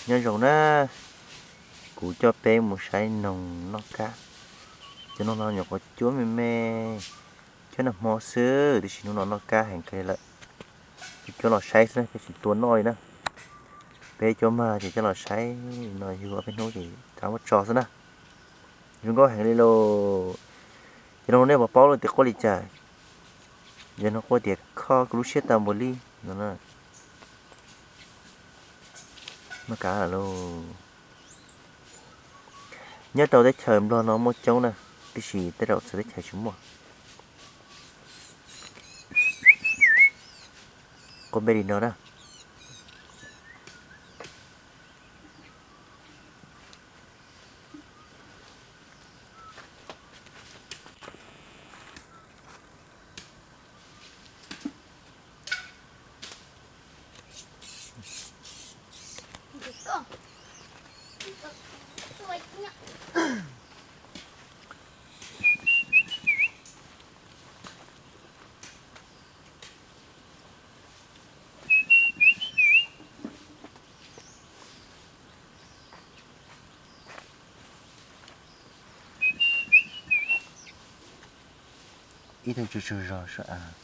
Nyob zoo na, kuv coj peb mus saib noog noj kab. Cov noog no nyuam qhuav cuab me me, cuab nag hmo xwb tiam sis hnub no noj kab heev kawg lawm. Peb cuab los saib xwb na, peb tsis tua noj li na. Peb cuab mag ces coj los saib no yug ob peb hnub ces rov muab tso xwb na. Zoo nkauj heev li lauj. Cov noog no nej puas paub tias quaj li cas? Yog no quaj tias kho kuv lub siab tas npaum li no. Noj kab lawm lauj. Nyob rau teb chaws Nplog no muaj coob na, tiam sis tej zaum txawv teb chaws tsis muaj. Quaj npe li no na. Ib tug tsaug tsaug zog sua.